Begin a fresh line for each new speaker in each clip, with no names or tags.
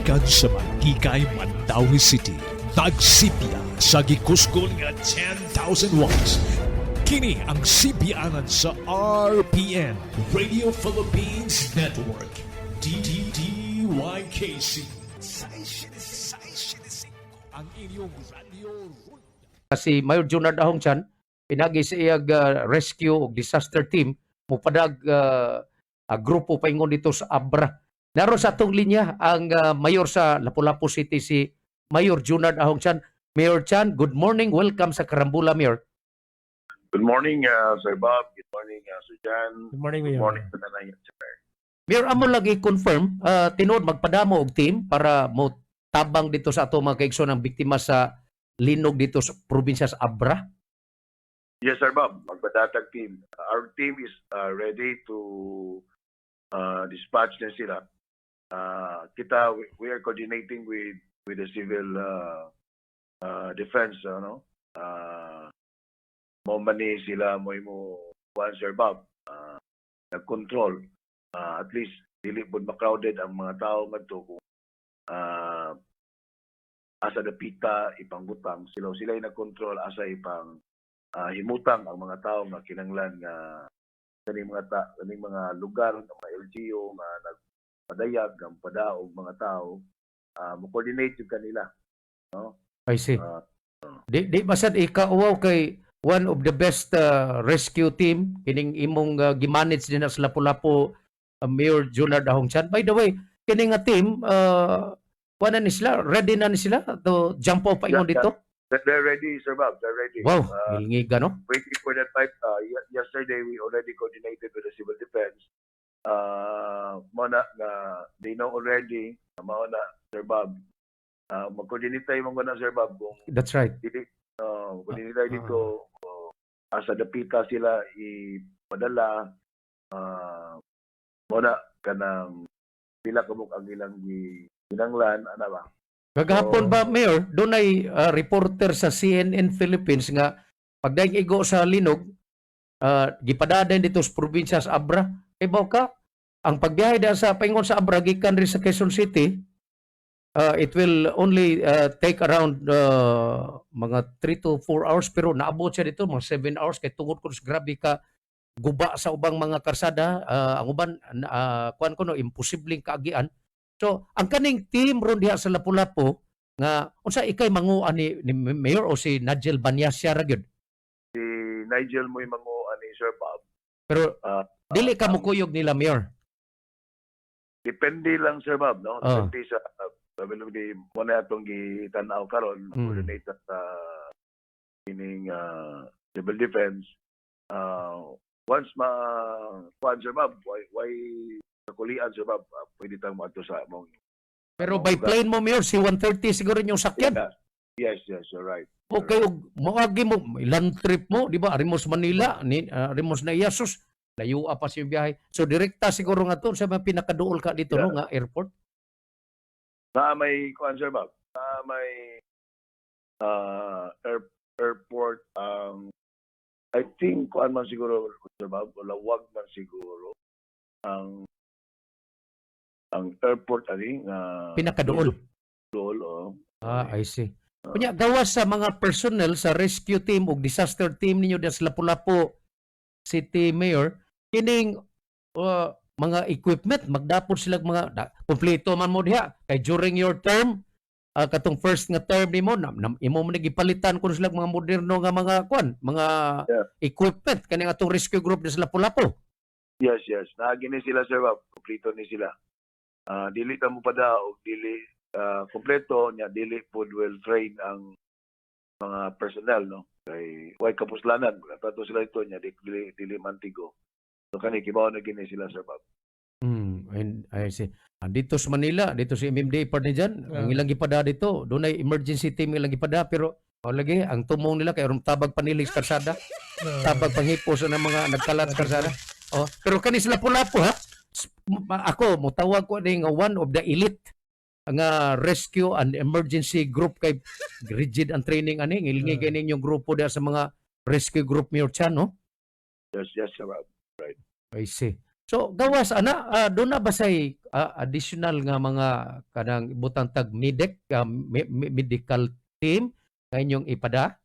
Gikan sa Maguikay, Mandaue City. Nagsipya sa gikusgon nga 10,000 watts. Kini ang sipianan sa RPN, Radio Philippines Network. DDDYKC. 675 ang inyong radio.
Si Mayor Junard Ahong Chan pinagi sa iyang rescue ug disaster team mopadag grupo paingon dito sa Abra. Naron sa atong linya ang mayor sa Lapu-Lapu City, si Mayor Junard Ahong Chan. Mayor Chan, good morning. Welcome sa Karambula, Mayor.
Good morning, Sir Bob. Good morning, Sir Jan.
Good morning,
Good
Mayor.
Morning sa tanan, sir.
Mayor, amo lagi confirm, tinuod magpadamo og team para mo tabang dito sa ato mga kaigsoon ang biktima sa linog dito sa probinsya sa Abra.
Yes, Sir Bob. Magpadatag team. Our team is ready to dispatch na sila. Kita, we are coordinating with the civil defense, ano? Mo man ni sila mo mo kuan, Sir Bob. Nag-control. At least dili pud ma-crowded ang mga tao ngadto kung asa dapita ipangbutang sila, sila yung nag-control asa ipang himutang ang mga tao nga kinanglan nga kaning mga lugar nga mga LGU nga nagpadayag ang padaog mga tao, mo coordinate yung kanila.
I see. Di ba sad ikauwaw kay one of the best rescue team kining imong gimanage din sa Lapu-Lapu, Mayor Junard Ahong Chan? By the way, kini nga team, kuan na ni sila, ready na ni sila to jump off paingon dito?
They're ready, Sir Bob, they're ready.
Wow, ngilngiga, no?
Waiting for that type. Yesterday we already coordinated with the civil defense. Mo na nga they know already mao na, Sir Bob. Mag-coordinate tayo mo na, Sir Bob, kung
That's right.
dili coordinate tayo dito, asa dapita sila ipadala, mo na kanang pila ka ang ilang ginanglan ana ba.
Kagahapon
So-
ba, Mayor, dunay reporter sa CNN Philippines nga pagdaing igo sa linog, gipadaday dito sa probinsya sa Abra. Ibaw ka, ang pagbiyahe da sa paingon sa Abra gikan rin sa Quezon City, it will only take around mga 3 to 4 hours, pero naabot siya dito mga 7 hours kay tungod kun sa grabe ka guba sa ubang mga karsada, ang uban kuan ko no, imposibleng kaagian. So, ang kaning team ron diha sa Lapu-Lapu nga unsa ikay manguan ni Mayor o si Nigel Banyasya ra gyud?
Si Nigel mo'y manguan ni Sir Bob.
Pero dili ka mukuyog nila, Mayor?
Depende lang, Sir Bob, no?
Ah.
Depende sa availability mo na atong gitan-aw karon, coordinate sa kining civil defense. Once ma kuan, Sir Bob, why kakulian, Sir Bob, pwede tang moadto sa among
Pero by plane mo, Mayor, si 130 siguro yung sakyan.
Yeah. Yes, you're right.
Okay, ug moagi mo land trip mo, di ba? Arimos Manila, ni arimos na Iyasus, layo pa sa biyahe. So direkta siguro nga to sa mga pinakaduol ka dito, no, nga airport.
Na may kuan, Sir Bob, na may airport ang I think kuan man siguro, Sir Bob, Laoag man siguro ang airport ani nga
Pinakaduol.
Duol, oh.
Ah, I see. Kunya gawas sa mga personnel sa rescue team ug disaster team ninyo diha sa Lapu-Lapu City, Mayor, kining mga equipment, magdapot sila mga kumpleto man mo diha kay during your term, katong first nga term nimo na, imo man gipalitan kun sila mga moderno nga mga kuan, mga equipment kaning atong rescue group diha sa Lapu-Lapu.
Yes. Naagi ni sila, Sir Bob. Kompleto ni sila. Dili ta mo pada og dili kompleto nya dili pod well trained ang mga personnel, no, kay way kapuslanan pato sila ito nya dili mantigo. So kani kibaw na gini sila, Sir Bob.
And I see. Ah, dito sa Manila, dito sa MMDA part ni dyan, ang ilang gipada dito, doon ay emergency team ilang gipada, pero o lagi, ang tumong nila kay aron tabag panilig sa karsada, tabag panghipos ng mga nagkalat sa karsada. Oh, pero kani sila Lapu-Lapu ha. Ako motawag ko ani nga one of the elite nga rescue and emergency group kay rigid ang training ani, ngilngig uh, yung grupo diha sa mga rescue group, Mayor Chan, no?
Yes, Sir Bob.
I see. So gawas ana, doon na ba say additional nga mga kanang butang tag medic, medical team nga inyong ipada?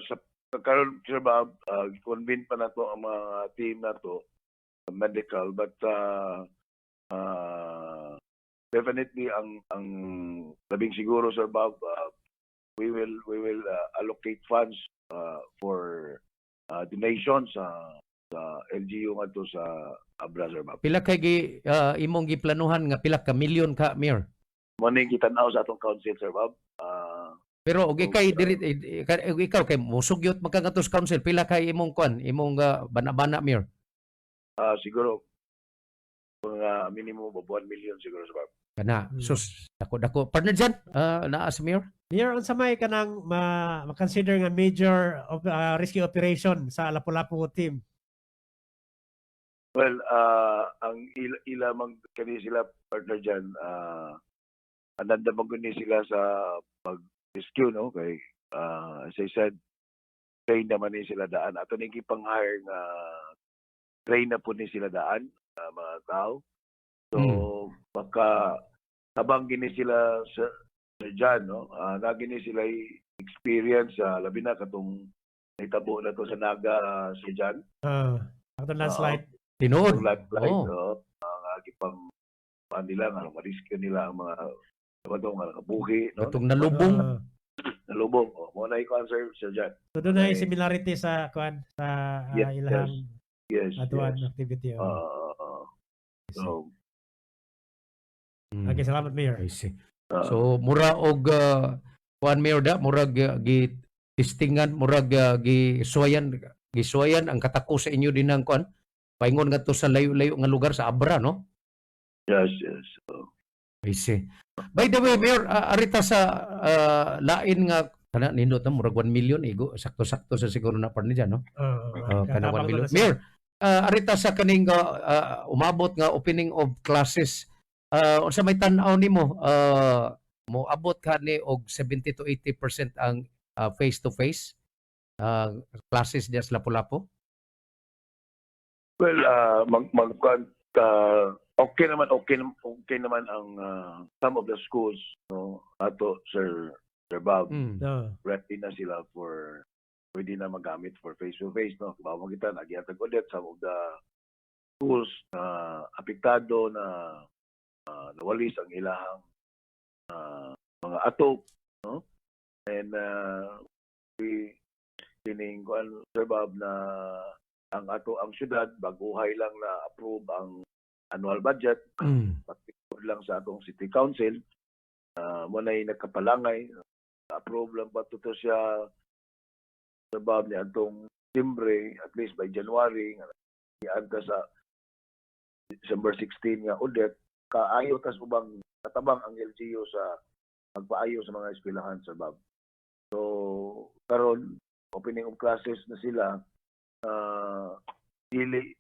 Sa karon, Sir Bob, convene pa nato ang mga team nato medical, but definitely ang labing siguro, Sir Bob, we will allocate funds for donation sa LGU ngadto sa Abra, Sir Bob.
Pila kay gi imong giplanuhan nga pila ka milyon ka, Mayor?
Mo ni gitan-aw sa atong council, Sir Bob.
Pero og ikay diri og ikaw kay musugyot man ka ngadto sa council, pila kay imong kuan, imong bana-bana, Mayor?
Siguro mga minimum of 1 million siguro, Sir Bob.
Kana sus, dako dako. Partner Jan, naa si Mayor.
Mayor, unsa may kanang ma-consider nga major of, rescue operation sa Lapu-Lapu team?
Well, ang ila mang kani sila, partner dyan, ananda man gud ni sila sa pag-rescue, no? Kay, as I said, train naman ni sila daan. Ato ni gipang-hire nga train na po ni sila daan, mga tao. So, baka habang gini sila sa dyan, no? Nagini sila experience sa labi na katong nahitabo na to sa Naga, sa dyan.
Atong landslide.
Tinuod.
Yung landslide,
Oo.
no? Ang gipang paan nila nga ma-rescue nila ang mga ano nga nakabuhi, no?
Katong nalubong.
Nalubong. Oh, mo na iko answer, Sir John.
So doon na similarity sa kuan sa ilahang atuan activity. Oh.
So,
Okay, salamat, Mayor.
I see.
So,
So mura og kuan, Mayor, da murag gi testingan, murag gi suwayan ang katako sa inyo din ang kuan paingon ngadto sa layo-layo nga lugar sa Abra, no?
Yes. So,
I see. By the way, Mayor, arita sa lain nga kana nindot na murag 1 million igo sakto-sakto sa siguro na par niya, no? Kana 1
katabang
million.
na siya.
Mayor, arita sa kaning umabot nga opening of classes, unsa may tan-aw nimo, mo abot ka ni og 70 to 80% ang face to face classes diya sa Lapu-Lapu?
Well, mag mag okay naman ang some of the schools, no, ato, Sir Bob, ready na sila for pwede na magamit for face to face, no? Bawo kita nagyatag ulit some of the schools na apektado na nawalis ang ilahang mga atop, no? And we kining kuan, Sir Bob, na ang ato ang syudad baguhay lang na approve ang annual budget lang sa atong city council, mo nay nagkapalangay, approve lang ba to siya, Sir Bob, ni atong Disyembre, at least by January nga niadta sa December 16 nga audit, kaayo tas ubang katabang ang LGU sa pagpaayo sa mga eskwelahan, Sir Bob. So karon opening of classes na sila, dili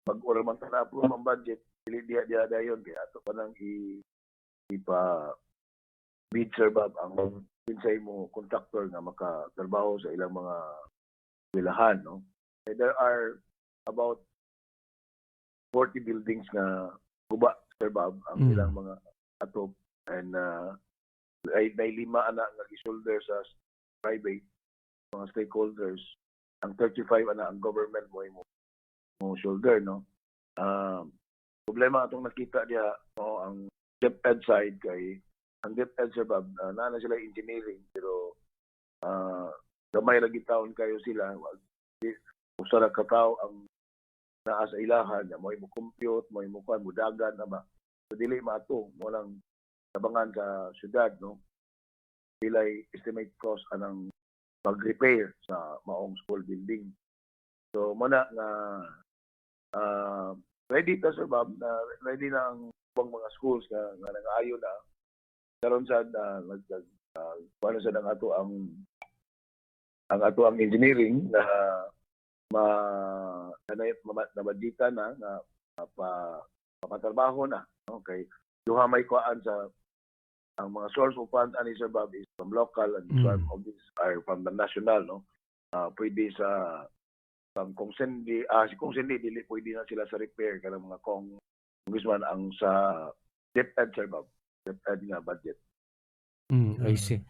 pag ora man ta na-approve ang budget, dili diha diha dayon kay ato pa nang i ipa bid, Sir Bob, ang kinsay mo contractor nga makatrabaho sa ilang mga eskwelahan, no? Eh, there are about 40 buildings nga guba, Sir Bob, ang ilang mga atop and ay may lima ana nga gi-shoulder sa private mga stakeholders, ang 35 ana ang government mo shoulder, no? Problema atong nakita diha, no, ang DepEd side, kay ang DepEd, Sir Bob, naa na sila engineering pero gamay ra taon kayo sila. Usa ra ka tawo ang naa sa ilahan mo mo compute mo kuan mo dagan na ba, so dili maato mo lang tabangan sa syudad, no? Pilay estimate cost anang pag-repair sa maong school building. So mo na nga ready ta, Sir Bob, na ready na ang ubang mga schools nga nangaayo na karon sa nag paano sa ang ato ang engineering na ma na, ma, nabadita na nga pa papatrabaho na, no? Kay duha may kuan sa ang mga source of funds ani, Sir Bob, is from local and some of these are from the national, no? Pwede sa ang kung sendi si kung sendi dili pwede na sila sa repair kanang mga kong Congressman, ang sa DepEd, Sir Bob. DepEd nga budget.
I see.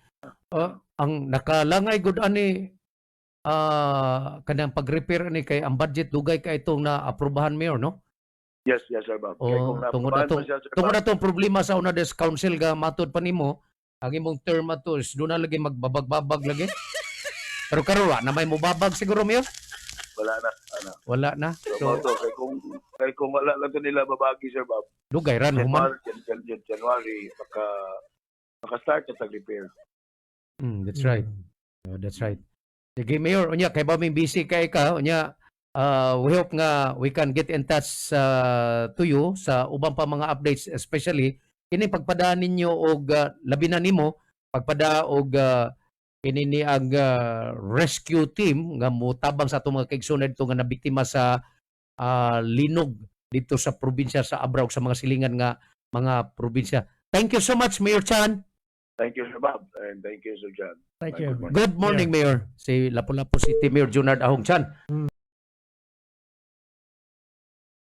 Ang nakalangay gud ani kanang pag-repair ani kay ang budget dugay kay itong na-aprobahan, Mayor, no?
Yes, Sir Bob.
Oh,
Kay kung
tungod
naaprobahan
atong
pa siya, Sir
tungod
Bob,
atong problema sa una des council ga matud pa nimo ang imong term ato is doon na lagi magbabag-babag lagi. Pero karon wa na may mubabag siguro, Mayor?
Wala na. Ana.
Wala na.
So,
So
mao to, kay kung wala lang to nila babagi, Sir Bob,
dugay ra no human.
January, January, maka-start sa repair.
That's right. Oh, that's right. Sige, Mayor, unya kay ba may busy kay ka, unya we hope nga we can get in touch to you sa ubang pa mga updates, especially kini pagpadaan ninyo og labi na nimo pagpada og kini ni ang rescue team nga motabang sa atong mga kaigsuonan dito nga nabiktima sa linog dito sa probinsya sa Abra ug sa mga silingan nga mga probinsya. Thank you so much, Mayor Chan.
Thank you, Sir Bob, and thank you, Sir John.
Thank you.
Good morning.
Good morning, Mayor. Si Lapu-Lapu City Mayor Junard Ahong Chan.